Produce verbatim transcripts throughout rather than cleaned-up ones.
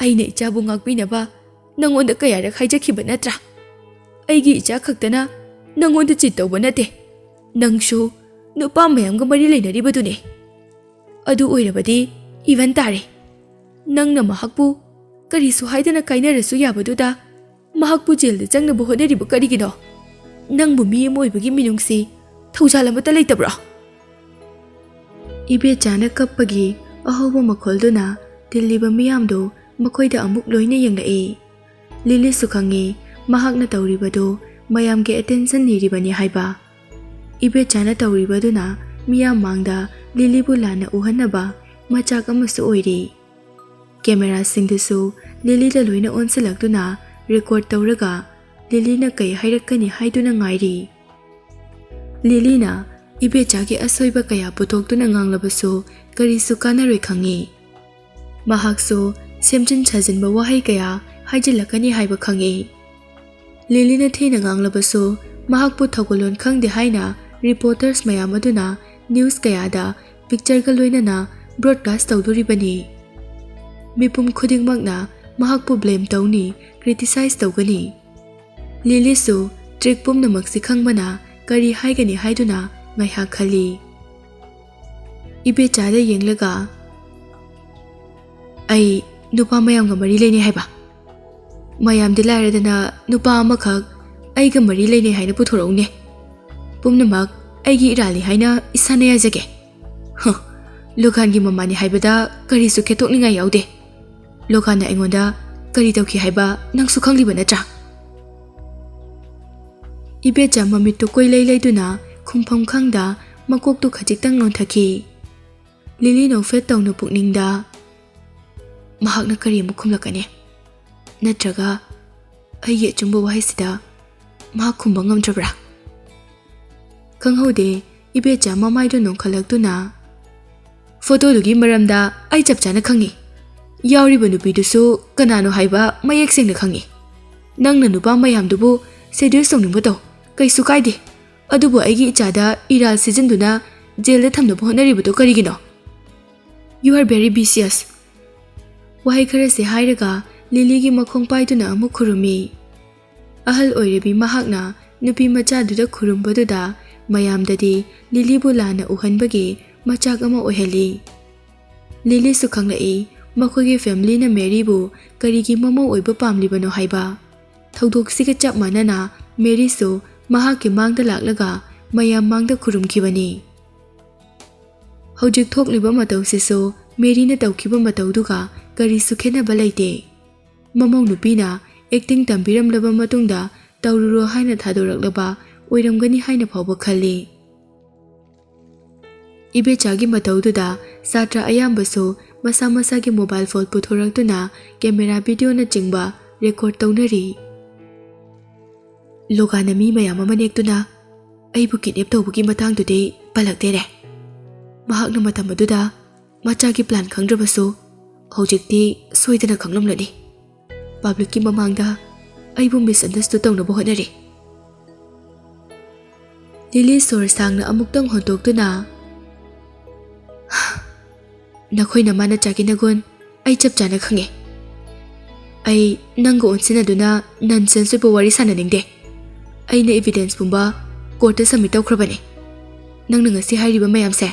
ꯑꯩꯅ ꯏꯆꯥꯕꯨ ꯉꯥꯛꯄꯤꯅꯕ ꯅꯪꯉꯣꯟꯗ ꯀꯌꯥꯔꯛ ꯍꯥꯏꯖꯈꯤꯕ ꯅꯠꯇ꯭ꯔꯥ? ꯑꯩꯒꯤ ꯏꯆꯥ ꯈꯛꯇꯅ ꯅꯪꯉꯣꯟꯗ ꯆꯤꯠ ꯇꯧꯕ ꯅꯠꯇꯦ, ꯅꯪꯁꯨ ꯅꯨꯄꯥ ꯃꯌꯥꯝꯒ ꯃꯔꯤ ꯂꯩꯅꯔꯤꯕꯗꯨꯅꯤ꯫ ꯑꯗꯨ ꯑꯣꯏꯔꯕꯗꯤ ꯏꯚꯟ ꯇꯥꯔꯦ꯫ ꯅꯪꯅ ꯃꯍꯥꯛꯄꯨ ꯀꯔꯤꯁꯨ ꯍꯥꯏꯗꯅ ꯀꯥꯏꯅꯔꯁꯨ ꯌꯥꯕꯗꯨꯗ ꯃꯍꯥꯛꯄꯨ ꯖꯦꯜꯗ ꯆꯪꯅꯕ ꯍꯣꯠꯅꯔꯤꯕ ꯀꯔꯤꯒꯤꯅꯣ? ꯅꯪꯕꯨ ꯃꯤ ꯑꯃ ꯑꯣꯏꯕꯒꯤ ꯃꯤꯅꯨꯡꯁꯤ, ꯊꯧꯖꯥꯜ ꯑꯃꯠꯇ ꯂꯩꯇꯕ꯭ꯔꯣ? ꯏꯕꯦꯆꯥꯅ ꯀꯞꯄꯒꯤ ꯑꯍꯧꯕ ꯃꯈꯣꯜꯗꯨꯅ ꯇꯤꯜꯂꯤꯕ ꯃꯤꯌꯥꯝꯗꯨ ꯃꯈꯣꯏꯗ ꯑꯃꯨꯛ ꯂꯣꯏꯅ ꯌꯦꯡꯂꯛꯏ꯫ ꯂꯤꯂꯤꯁꯨ ꯈꯪꯉꯤ ꯃꯍꯥꯛꯅ ꯇꯧꯔꯤꯕꯗꯨ ꯃꯌꯥꯝꯒꯤ ꯑꯦꯇꯦꯟꯁꯟ ꯅꯤꯔꯤꯕꯅꯤ ꯍꯥꯏꯕ꯫ ꯏꯕꯦꯆꯥꯅ ꯇꯧꯔꯤꯕꯗꯨꯅ ꯃꯤꯌꯥꯝ ꯃꯥꯡꯗ ꯂꯤꯂꯤꯕꯨ ꯂꯥꯟꯅ ꯎꯍꯟꯅꯕ ꯃꯆꯥꯛ ꯑꯃꯁꯨ ꯑꯣꯏꯔꯤ꯫ ꯀꯦꯃꯦꯔꯥꯁꯤꯡꯗꯨꯁꯨ ꯂꯤꯂꯤꯗ ꯂꯣꯏꯅ ꯑꯣꯟꯁꯤꯜꯂꯛꯇꯨꯅ ꯔꯦꯀꯣꯔꯗ ꯇꯧꯔꯒ ꯂꯤꯂꯤꯅ ꯀꯩ ꯍꯥꯏꯔꯛꯀꯅꯤ ꯍꯥꯏꯗꯨꯅ ꯉꯥꯏꯔꯤ꯫ ꯂꯤꯂꯤꯅ ꯏꯕꯦꯆꯥꯒꯤ ꯑꯁꯣꯏꯕ ꯀꯌꯥ ꯄꯨꯊꯣꯛꯇꯨꯅ ꯉꯥꯡꯂꯕꯁꯨ ꯀꯔꯤꯁꯨ ꯀꯥꯟꯅꯔꯣꯏ ꯈꯪꯉꯤ꯫ ꯃꯍꯥꯛꯁꯨ ꯁꯦꯝꯖꯤꯟ ꯁꯥꯖꯤꯟꯕ ꯋꯥꯍꯩ ꯀꯌꯥ ꯍꯥꯏꯖꯤꯜꯂꯛꯀꯅꯤ ꯍꯥꯏꯕ ꯈꯪꯉꯤ꯫ ꯂꯤꯂꯤꯅ ꯊꯤꯅ ꯉꯥꯡꯂꯕꯁꯨ ꯃꯍꯥꯛꯄꯨ ꯊꯧꯒꯜꯂꯣꯟ ꯈꯪꯗꯦ ꯍꯥꯏꯅ ꯔꯤꯄꯣꯔꯇꯔꯁ ꯃꯌꯥꯝ ꯑꯗꯨꯅ ꯅ꯭ꯌꯨꯁ ꯀꯌꯥꯗ ꯄꯤꯛꯆꯔꯒ ꯂꯣꯏꯅꯅ ꯕ꯭ꯔꯣꯗꯀꯥꯁ ꯇꯧꯗꯣꯔꯤꯕꯅꯤ꯫ ꯃꯤꯄꯨꯝ ꯈꯨꯗꯤꯡꯃꯛꯅ ꯃꯍꯥꯛꯄꯨ ꯕ꯭ꯂꯦꯝ ꯇꯧꯅꯤ, ꯀ꯭ꯔꯤꯇꯤꯁꯥꯏꯖ ꯇꯧꯒꯅꯤ꯫ ꯂꯤꯂꯤꯁꯨ ꯇ꯭ꯔꯤꯛ ꯄꯨꯝꯅꯃꯛꯁꯤ ꯈꯪꯕꯅ ꯀꯔꯤ ꯍꯥꯏꯒꯅꯤ ꯍꯥꯏꯗꯨꯅ ꯉꯥꯏꯍꯥꯛ ꯈꯜꯂꯤ꯫ ꯏꯕꯦꯆꯥꯗ ꯌꯦꯡꯂꯒ, "ꯑꯩ ꯅꯨꯄꯥ ꯃꯌꯥꯝꯒ ꯃꯔꯤ ꯂꯩꯅꯩ ꯍꯥꯏꯕ? ꯃꯌꯥꯝꯗꯤ ꯂꯥꯏꯔꯗꯅ ꯅꯨꯄꯥ ꯑꯃꯈꯛ ꯑꯩꯒ ꯃꯔꯤ ꯂꯩꯅꯩ ꯍꯥꯏꯅ ꯄꯨꯊꯣꯔꯛꯎꯅꯦ꯫ ꯄꯨꯝꯅꯃꯛ ꯑꯩꯒꯤ ꯏꯔꯥꯜꯅꯤ ꯍꯥꯏꯅ ꯏꯁꯥꯅ ꯌꯥꯖꯒꯦ꯫ ꯍ, ꯂꯣꯒꯥꯟꯒꯤ ꯃꯃꯥꯅꯤ ꯍꯥꯏꯕꯗ ꯀꯔꯤꯁꯨ ꯈꯦꯠꯇꯣꯛꯅꯤꯡꯉꯥꯏ ꯌꯥꯎꯗꯦ꯫ ꯂꯣꯒꯥꯟꯅ ꯑꯩꯉꯣꯟꯗ ꯀꯔꯤ ꯇꯧꯈꯤ ꯍꯥꯏꯕ ꯅꯪꯁꯨ ꯈꯪꯂꯤꯕ ꯅꯠꯇ꯭ꯔꯥ?" ꯏꯕꯦꯆꯥ ꯃꯃꯤꯠꯇꯨ ꯀꯣꯏꯂꯩ ꯂꯩꯗꯨꯅ ꯈꯨꯝꯐꯝ ꯈꯪꯗ ꯃꯀꯣꯛꯇꯨ ꯈꯖꯤꯛꯇꯪ ꯅꯣꯟꯊꯈꯤ꯫ ꯂꯤꯂꯤ ꯅꯣꯛꯐꯦꯠ ꯇꯧꯅ ꯄꯨꯛꯅꯤꯡꯗ, "ꯃꯍꯥꯛꯅ ꯀꯔꯤ ꯑꯃꯨꯛ ꯈꯨꯝꯂꯛꯀꯅꯤ? ꯅꯠꯇ꯭ꯔꯒ ꯑꯩꯒꯤ ꯑꯆꯨꯝꯕ ꯋꯥꯍꯩꯁꯤꯗ ꯃꯍꯥꯛ ꯈꯨꯝꯕ ꯉꯝꯗ꯭ꯔꯕ꯭ꯔꯥ?" ꯈꯪꯍꯧꯗꯦ, ꯏꯕꯦꯆꯥ ꯃꯃꯥꯏꯗꯨ ꯅꯣꯟꯈꯠꯂꯛꯇꯨꯅ, "ꯐꯣꯇꯣꯗꯨꯒꯤ ꯃꯔꯝꯗ ꯑꯩ ꯆꯞ ꯆꯥꯅ ꯈꯪꯉꯤ꯫ ꯌꯥꯎꯔꯤꯕ ꯅꯨꯄꯤꯗꯨꯁꯨ ꯀꯅꯥꯅꯣ ꯍꯥꯏꯕ ꯃꯌꯦꯛ ꯁꯦꯡꯅ ꯈꯪꯉꯤ꯫ ꯅꯪꯅ ꯅꯨꯄꯥ ꯃꯌꯥꯝꯗꯨꯕꯨ ꯁꯦꯗ꯭ꯌꯨꯁ ꯇꯧꯅꯤꯡꯕ ꯇꯧ, ꯀꯩꯁꯨ ꯀꯥꯏꯗꯦ꯫ ꯑꯗꯨꯕꯨ ꯑꯩꯒꯤ ꯏꯆꯥꯗ ꯏꯔꯥꯜ ꯁꯤꯖꯤꯟꯗꯨꯅ ꯖꯦꯜꯗ ꯊꯝꯅꯕ ꯍꯣꯠꯅꯔꯤꯕꯗꯨ ꯀꯔꯤꯒꯤꯅꯣ? You are very vicious꯫ ꯋꯥꯍꯩ ꯈꯔꯁꯤ ꯍꯥꯏꯔꯒ ꯂꯤꯂꯤꯒꯤ ꯃꯈꯣꯡ ꯄꯥꯏꯗꯨꯅ ꯑꯃꯨꯛ ꯈꯨꯔꯨꯝꯃꯤ꯫ ꯑꯍꯜ ꯑꯣꯏꯔꯕꯤ ꯃꯍꯥꯛꯅ ꯅꯨꯄꯤ ꯃꯆꯥꯗꯨꯗ ꯈꯨꯔꯨꯝꯕꯗꯨꯗ ꯃꯌꯥꯝꯗꯗꯤ ꯂꯤꯂꯤꯕꯨ ꯂꯥꯟꯅ ꯎꯍꯟꯕꯒꯤ ꯃꯆꯥꯛ ꯑꯃ ꯑꯣꯏꯍꯜꯂꯤ꯫ ꯂꯤꯂꯤꯁꯨ ꯈꯪꯂꯛꯏ, ꯃꯈꯣꯏꯒꯤ ꯐꯦꯃꯤꯂꯤꯅ ꯃꯦꯔꯤꯕꯨ ꯀꯔꯤꯒꯤ ꯃꯃꯧ ꯑꯣꯏꯕ ꯄꯥꯝꯂꯤꯕꯅꯣ ꯍꯥꯏꯕ꯫ ꯊꯧꯗꯣꯛꯁꯤꯒ ꯆꯞ ꯃꯥꯟꯅꯅ ꯃꯦꯔꯤꯁꯨ ꯃꯍꯥꯛꯀꯤ ꯃꯥꯡꯗ ꯂꯥꯛꯂꯒ ꯃꯌꯥꯝ ꯃꯥꯡꯗ ꯈꯨꯔꯨꯝꯈꯤꯕꯅꯤ꯫ ꯍꯧꯖꯤꯛ ꯊꯣꯛꯂꯤꯕ ꯃꯇꯧꯁꯤꯁꯨ ꯃꯦꯔꯤꯅ ꯇꯧꯈꯤꯕ ꯃꯇꯧꯗꯨꯒ ꯀꯔꯤꯁꯨ ꯈꯦꯠꯅꯕ ꯂꯩꯇꯦ꯫ ꯃꯃꯧ ꯅꯨꯄꯤꯅ ꯑꯦꯛꯇꯤꯡ ꯇꯝꯕꯤꯔꯝꯂꯕ ꯃꯇꯨꯡꯗ ꯇꯧꯔꯨꯔꯣ ꯍꯥꯏꯅ ꯊꯥꯗꯣꯔꯛꯂꯕ ꯑꯣꯏꯔꯝꯒꯅꯤ ꯍꯥꯏꯅ ꯐꯥꯎꯕ ꯈꯜꯂꯤ꯫ ꯏꯕꯦꯆꯥꯒꯤ ꯃꯇꯧꯗꯨꯗ ꯁꯥꯇ꯭ꯔ ꯑꯌꯥꯝꯕꯁꯨ ꯃꯁꯥ ꯃꯁꯥꯒꯤ ꯃꯣꯕꯥꯏꯜ ꯐꯣꯟ ꯄꯨꯊꯣꯔꯛꯇꯨꯅ ꯀꯦꯃꯦꯔꯥ, ꯚꯤꯗꯤꯑꯣꯅꯆꯤꯡꯕ ꯔꯦꯀꯣꯔꯗ ꯇꯧꯅꯔꯤ꯫ ꯂꯣꯒꯥꯅ ꯃꯤ ꯃꯌꯥꯝ ꯑꯃ ꯅꯦꯛꯇꯨꯅ ꯑꯩꯕꯨ ꯀꯤꯗꯅꯦꯞ ꯇꯧꯕꯒꯤ ꯃꯇꯥꯡꯗꯨꯗꯤ ꯄꯜꯂꯛꯇꯦꯅꯦ꯫ ꯃꯍꯥꯛꯅ ꯃꯇꯝ ꯑꯗꯨꯗ ꯃꯆꯥꯒꯤ ꯄ꯭ꯂꯥꯟ ꯈꯪꯗ꯭ꯔꯕꯁꯨ ꯍꯧꯖꯤꯛꯇꯤ ꯁꯣꯏꯗꯅ ꯈꯪꯂꯝꯂꯅꯤ꯫ ꯄꯕ꯭ꯂꯤꯛꯀꯤ ꯃꯃꯥꯡꯗ ꯑꯩꯕꯨ ꯃꯤꯁꯑꯟꯗꯔꯁ꯭ꯇꯨꯗ ꯇꯧꯅꯕ ꯍꯣꯠꯅꯔꯤ꯫ ꯂꯤꯂꯤ ꯁꯣꯔ ꯁꯥꯡꯅ ꯑꯃꯨꯛꯇꯪ ꯍꯣꯟꯇꯣꯛꯇꯨꯅ, "ꯅꯈꯣꯏ ꯅꯃꯥ ꯅꯆꯥꯒꯤ ꯅꯒꯨꯟ ꯑꯩ ꯆꯞ ꯆꯥꯅ ꯈꯪꯉꯦ꯫ ꯑꯩ ꯅꯪꯒ ꯑꯣꯟꯁꯤꯟꯅꯗꯨꯅ ꯅꯟꯁꯦꯟꯁ ꯑꯣꯏꯕ ꯋꯥꯔꯤ ꯁꯥꯟꯅꯅꯤꯡꯗꯦ꯫ ꯑꯩꯅ ꯏꯕꯤꯗꯦꯟꯁ ꯄꯨꯝꯕ ꯀꯣꯔꯠꯇ ꯁꯕꯃꯤꯠ ꯇꯧꯈ꯭ꯔꯕꯅꯦ꯫ ꯅꯪꯅ ꯉꯁꯤ ꯍꯥꯏꯔꯤꯕ ꯃꯌꯥꯝꯁꯦ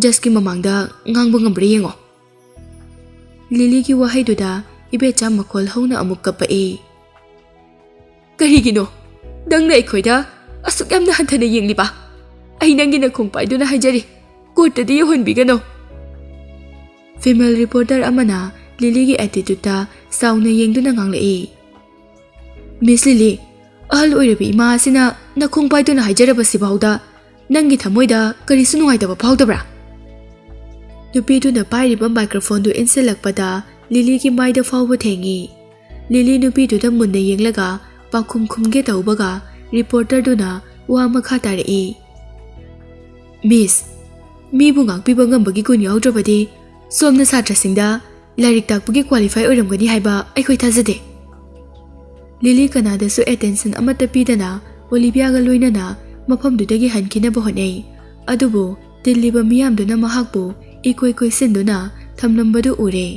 ꯖꯖꯀꯤ ꯃꯃꯥꯡꯗ ꯉꯥꯡꯕ ꯉꯝꯕ꯭ꯔꯥ ꯌꯦꯡꯉꯣ꯫" ꯂꯤꯂꯤꯒꯤ ꯋꯥꯍꯩꯗꯨꯗ ꯏꯕꯦꯆꯥ ꯃꯈꯣꯜ ꯍꯧꯅ ꯑꯃꯨꯛ ꯀꯞꯄꯛꯏ꯫ "ꯀꯔꯤꯒꯤꯅꯣ ꯅꯪꯅ ꯑꯩꯈꯣꯏꯗ ꯑꯁꯨꯛ ꯌꯥꯝꯅ ꯍꯟꯊꯅ ꯌꯦꯡꯂꯤꯕ? ꯑꯩ ꯅꯪꯒꯤ ꯅꯈꯣꯡ ꯄꯥꯏꯗꯨꯅ ꯍꯥꯏꯖꯔꯤ, ꯀꯣꯔꯠꯇꯗꯤ ꯌꯧꯍꯟꯕꯤꯒꯅꯨ꯫" ꯐꯤꯃꯦꯜ ꯔꯤꯄꯣꯔꯇꯔ ꯑꯃꯅ ꯂꯤꯂꯤꯒꯤ ꯑꯦꯇꯤꯇ꯭ꯌꯨꯗꯇ ꯆꯥꯎꯅ ꯌꯦꯡꯗꯨꯅ ꯉꯥꯡꯂꯛꯏ꯫ "ꯃꯤꯁ ꯂꯤꯂꯤ, ꯑꯍꯜ ꯑꯣꯏꯔꯕꯤ ꯏꯃꯥ ꯑꯁꯤꯅ ꯅꯈꯣꯡ ꯄꯥꯏꯗꯨꯅ ꯍꯥꯏꯖꯔꯕꯁꯤꯐꯥꯎꯗ ꯅꯪꯒꯤ ꯊꯃꯣꯏꯗ ꯀꯔꯤꯁꯨ ꯅꯨꯡꯉꯥꯏꯇꯕ ꯐꯥꯎꯗꯕ꯭ꯔꯥ?" ꯅꯨꯄꯤꯗꯨꯅ ꯄꯥꯏꯔꯤꯕ ꯃꯥꯏꯀ꯭ꯔꯣꯐꯣꯟꯗꯨ ꯏꯟꯁꯤꯜꯂꯛꯄꯗ ꯂꯤꯂꯤꯒꯤ ꯃꯥꯏꯗ ꯐꯥꯎꯕ ꯊꯦꯡꯏ꯫ ꯂꯤꯂꯤ ꯅꯨꯄꯤꯗꯨꯗ ꯃꯨꯟꯅ ꯌꯦꯡꯂꯒ ꯄꯥꯎꯈꯨꯝ ꯈꯨꯝꯒꯦ ꯇꯧꯕꯒ ꯔꯤꯄꯣꯔꯇꯔꯗꯨꯅ ꯋꯥ ꯃꯈꯥ ꯇꯥꯔꯛꯏ꯫ "ꯃꯤꯁ, ꯃꯤꯕꯨ ꯉꯥꯛꯄꯤꯕ ꯉꯝꯕꯒꯤ ꯒꯨꯟ ꯌꯥꯎꯗ꯭ꯔꯕꯗꯤ ꯁꯣꯝꯅ ꯁꯥꯇ꯭ꯔꯁꯤꯡꯗ ꯂꯥꯏꯔꯤꯛ ꯇꯥꯛꯄꯒꯤ ꯀ꯭ꯋꯥꯂꯤꯐꯥꯏ ꯑꯣꯏꯔꯝꯒꯅꯤ ꯍꯥꯏꯕ ꯑꯩꯈꯣꯏ ꯊꯥꯖꯗꯦ꯫" ꯂꯤꯂꯤ ꯀꯅꯥꯗꯁꯨ ꯑꯦꯇꯦꯟꯁꯟ ꯑꯃꯠꯇ ꯄꯤꯗꯅ ꯑꯣꯂꯤꯚꯤꯌꯥꯒ ꯂꯣꯏꯅꯅ ꯃꯐꯝꯗꯨꯗꯒꯤ ꯍꯟꯈꯤꯅꯕ ꯍꯣꯠꯅꯩ꯫ ꯑꯗꯨꯕꯨ ꯇꯤꯜꯂꯤꯕ ꯃꯤꯌꯥꯝꯗꯨꯅ ꯃꯍꯥꯛꯄꯨ ꯏꯀꯣꯏ ꯀꯣꯏꯁꯤꯟꯗꯨꯅ ꯊꯝꯂꯝꯕꯗꯨ ꯎꯔꯦ꯫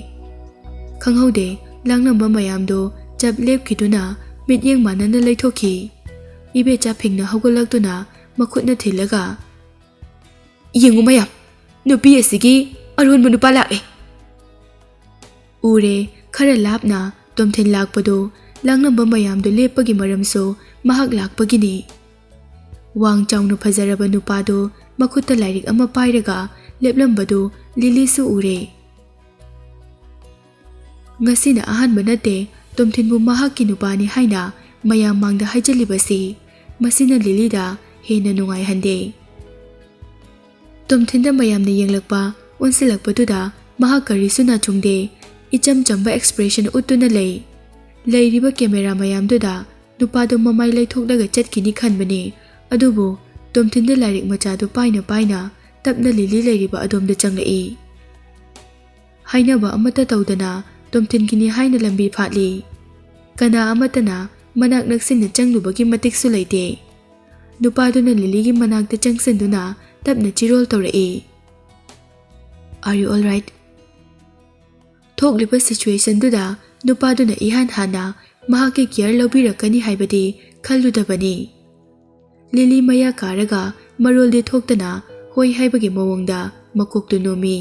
ꯈꯪꯍꯧꯗꯦ, ꯂꯥꯡꯂꯝꯕ ꯃꯌꯥꯝꯗꯣ ꯆꯞ ꯂꯦꯞꯈꯤꯗꯨꯅ ꯃꯤꯠꯌꯦꯡ ꯃꯥꯟꯅꯅ ꯂꯩꯊꯣꯛꯈꯤ꯫ ꯏꯕꯦꯆꯥ ꯐꯤꯡꯅ ꯍꯧꯒꯠꯂꯛꯇꯨꯅ ꯃꯈꯨꯠꯅ ꯊꯤꯜꯂꯒ, "ꯌꯦꯡꯉꯨ ꯃꯌꯥꯝ, ꯅꯨꯄꯤ ꯑꯁꯤꯒꯤ ꯑꯔꯣꯟꯕ ꯅꯨꯄꯥ ꯂꯥꯛꯂꯦ!" ꯎꯔꯦ, ꯈꯔ ꯂꯥꯞꯅ ꯇꯣꯝꯊꯤꯟ ꯂꯥꯛꯄꯗꯨ꯫ ꯂꯥꯡꯂꯝꯕ ꯃꯌꯥꯝꯗꯨ ꯂꯦꯞꯄꯒꯤ ꯃꯔꯝꯁꯨ ꯃꯍꯥꯛ ꯂꯥꯛꯄꯒꯤꯅꯤ꯫ ꯋꯥꯡ ꯆꯥꯎꯅ ꯐꯖꯔꯕ ꯅꯨꯄꯥꯗꯨ ꯃꯈꯨꯠꯇ ꯂꯥꯏꯔꯤꯛ ꯑꯃ ꯄꯥꯏꯔꯒ ꯂꯦꯞꯂꯝꯕꯗꯨ ꯂꯤꯂꯤꯁꯨ ꯎꯔꯦ꯫ ꯉꯁꯤꯅ ꯑꯍꯥꯟꯕ ꯅꯠꯇꯦ ꯇꯣꯝꯊꯤꯟꯕꯨ ꯃꯍꯥꯛꯀꯤ ꯅꯨꯄꯥꯅꯤ ꯍꯥꯏꯅ ꯃꯌꯥꯝ ꯃꯥꯡꯗ ꯍꯥꯏꯖꯤꯜꯂꯤꯕꯁꯤ꯫ ꯃꯁꯤꯅ ꯂꯤꯂꯤꯗ ꯍꯦꯟꯅ ꯅꯨꯡꯉꯥꯏꯍꯟꯗꯦ꯫ ꯇꯣꯝꯊꯤꯟꯗ ꯃꯌꯥꯝꯅ ꯌꯦꯡꯂꯛꯄ ꯑꯣꯟꯁꯤꯜꯂꯛꯄꯗꯨꯗ ꯃꯍꯥꯛ ꯀꯔꯤꯁꯨ ꯅꯥꯆꯨꯡꯗꯦ꯫ ꯏꯆꯝ ꯆꯝꯕ expression ꯎꯠꯇꯨꯅ ꯂꯩ꯫ ꯂꯩꯔꯤꯕ camera ꯃꯌꯥꯝꯗꯨꯗ ꯅꯨꯄꯥꯗꯨ ꯃꯃꯥꯏ ꯂꯩꯊꯣꯛꯂꯒ ꯆꯠꯈꯤꯅꯤ ꯈꯟꯕꯅꯤ꯫ ꯑꯗꯨꯕꯨ ꯇꯣꯝꯊꯤꯟꯗ ꯂꯥꯏꯔꯤꯛ ꯃꯆꯥꯗꯨ ꯄꯥꯏꯅ ꯄꯥꯏꯅ ꯇꯞꯅ ꯂꯤꯂꯤ ꯂꯩꯔꯤꯕ ꯑꯗꯣꯝꯗ ꯆꯪꯂꯛꯏ꯫ ꯍꯥꯏꯅꯕ ꯑꯃꯠꯇ ꯇꯧꯗꯅ ꯇꯣꯝꯊꯤꯟꯒꯤꯅꯤ ꯍꯥꯏꯅ ꯂꯝꯕꯤ ꯐꯥꯠꯂꯤ꯫ ꯀꯅꯥ ꯑꯃꯠꯇꯅ ꯃꯅꯥꯛ ꯅꯛꯁꯤꯟꯅ ꯆꯪꯂꯨꯕꯒꯤ ꯃꯇꯤꯛꯁꯨ ꯂꯩꯇꯦ꯫ ꯅꯨꯄꯥꯗꯨꯅ ꯂꯤꯂꯤꯒꯤ ꯃꯅꯥꯛꯇ ꯆꯪꯁꯤꯟꯗꯨꯅ ꯇꯞꯅ ꯆꯤꯔꯣꯜ ꯇꯧꯔꯛꯏ꯫ "Are you all right?" ꯊꯣꯛꯂꯤꯕ situationꯗꯨꯗ ꯅꯨꯄꯥꯗꯨꯅ ꯏꯍꯥꯟ ꯍꯥꯟꯅ ꯃꯍꯥꯛꯀꯤ care ꯂꯧꯕꯤꯔꯛꯀꯅꯤ ꯍꯥꯏꯕꯗꯤ ꯈꯜꯂꯨꯗꯕꯅꯤ꯫ ꯂꯤꯂꯤ ꯃꯌꯥ ꯀꯥꯔꯒ ꯃꯔꯣꯜꯗꯤ ꯊꯣꯛꯇꯅ ꯍꯣꯏ ꯍꯥꯏꯕꯒꯤ ꯃꯑꯣꯡꯗ ꯃꯀꯣꯛꯇꯨ ꯅꯣꯝꯃꯤ꯫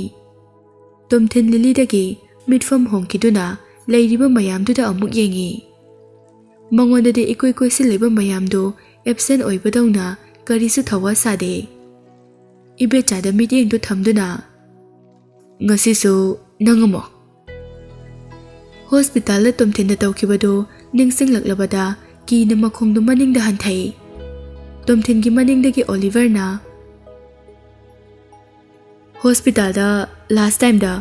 ꯇꯣꯝꯊꯤꯟ ꯂꯤꯂꯤꯗꯒꯤ ꯃꯤꯠꯐꯝ ꯍꯣꯡꯈꯤꯗꯨꯅ ꯂꯩꯔꯤꯕ ꯃꯌꯥꯝꯗꯨꯗ ꯑꯃꯨꯛ ꯌꯦꯡꯉꯤ꯫ ꯃꯉꯣꯟꯗꯗꯤ ꯏꯀꯣꯏ ꯀꯣꯏꯁꯤꯜꯂꯤꯕ ꯃꯌꯥꯝꯗꯨ absent ꯑꯣꯏꯕꯗꯧꯅ ꯀꯔꯤꯁꯨ ꯊꯋꯥ ꯁꯥꯗꯦ꯫ ꯏꯕꯦꯆꯥꯗ ꯃꯤꯠꯌꯦꯡꯗꯨ ꯊꯝꯗꯨꯅ, "ꯉꯁꯤꯁꯨ ꯅꯪ ꯑꯃꯨꯛ?" ꯍꯣꯁꯄꯤꯇꯥꯜꯗ ꯇꯣꯝꯊꯤꯟꯗ ꯇꯧꯈꯤꯕꯗꯨ ꯅꯤꯡꯁꯤꯡꯂꯛꯂꯕꯗ ꯀꯤꯅ ꯃꯈꯣꯡꯗꯨ ꯃꯅꯤꯡꯗ ꯍꯟꯊꯩ꯫ ꯇꯣꯝꯊꯤꯟꯒꯤ ꯃꯅꯤꯡꯗꯒꯤ ꯑꯣꯂꯤꯚꯔꯅ, "ꯍꯣꯁꯄꯤꯇꯥꯜꯗ last timeꯗ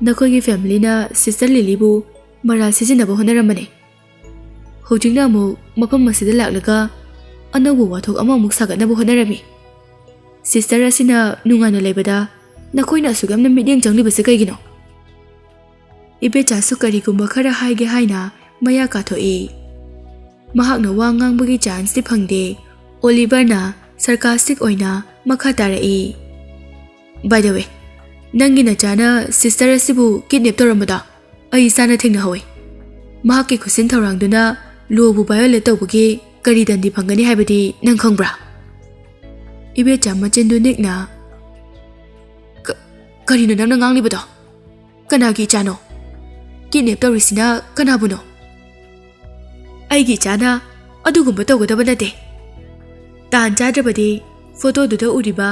ꯅꯈꯣꯏꯒꯤ familyꯅ sister ꯂꯤꯂꯤꯕꯨ ꯃꯔꯥꯜ ꯁꯤꯖꯤꯟꯅꯕ ꯍꯣꯠꯅꯔꯝꯕꯅꯦ꯫ ꯍꯧꯖꯤꯛꯅ ꯑꯃꯨꯛ ꯃꯐꯝ ꯑꯁꯤꯗ ꯂꯥꯛꯂꯒ ꯑꯅꯧꯕ ꯋꯥꯊꯣꯛ ꯑꯃꯃꯨꯛ ꯁꯥꯒꯠꯅꯕ ꯍꯣꯠꯅꯔꯝꯃꯤ꯫ Sister ꯑꯁꯤꯅ ꯅꯨꯡꯉꯥꯏꯅ ꯂꯩꯕꯗ ꯅꯈꯣꯏꯅ ꯑꯁꯨꯛ ꯌꯥꯝꯅ ꯃꯤꯠꯌꯦꯡ ꯆꯪꯂꯤꯕꯁꯤ ꯀꯩꯒꯤꯅꯣ?" ꯏꯕꯦꯆꯥꯁꯨ ꯀꯔꯤꯒꯨꯝꯕ ꯈꯔ ꯍꯥꯏꯒꯦ ꯍꯥꯏꯅ ꯃꯌꯥ ꯀꯥꯊꯣꯛꯏ꯫ ꯃꯍꯥꯛꯅ ꯋꯥ ꯉꯥꯡꯕꯒꯤ chanceꯇꯤ ꯐꯪꯗꯦ꯫ ꯑꯣꯂꯤꯚꯔꯅ sarcastic ꯑꯣꯏꯅ ꯃꯈꯥ ꯇꯥꯔꯛꯏ, "By the way, ꯅꯪꯒꯤ ꯅꯆꯥꯅ sister ꯑꯁꯤꯕꯨ kidnap ꯇꯧꯔꯝꯕꯗꯣ ꯑꯩ ꯏꯆꯥꯅ ꯊꯦꯡꯅꯍꯧꯏ꯫ ꯃꯍꯥꯛꯀꯤ ꯈꯨꯠꯁꯤꯟ ꯊꯧꯔꯥꯡꯗꯨꯅ ꯂꯣꯕꯨ violate ꯇꯧꯕꯒꯤ ꯀꯔꯤ ꯗꯟꯗꯤ ꯐꯪꯒꯅꯤ ꯍꯥꯏꯕꯗꯤ ꯅꯪ ꯈꯪꯕ꯭ꯔꯥ? ꯏꯕꯦꯆꯥ ꯃꯆꯤꯟꯗꯨ ꯅꯤꯛꯅ, "ꯀ-, ꯀꯔꯤꯅꯣ ꯅꯪꯅ ꯉꯥꯡꯂꯤꯕꯗꯣ? ꯀꯅꯥꯒꯤ ꯏꯆꯥꯅꯣ? Kidnap ꯇꯧꯔꯤꯁꯤꯅ ꯀꯅꯥꯕꯨꯅꯣ?" "ꯑꯩꯒꯤ ꯏꯆꯥꯅ ꯑꯗꯨꯒꯨꯝꯕ ꯇꯧꯒꯗꯕ ꯅꯠꯇꯦ꯫ ꯇꯥꯟ ꯆꯥꯗ꯭ꯔꯕꯗꯤ photoꯗꯨꯗ ꯎꯔꯤꯕ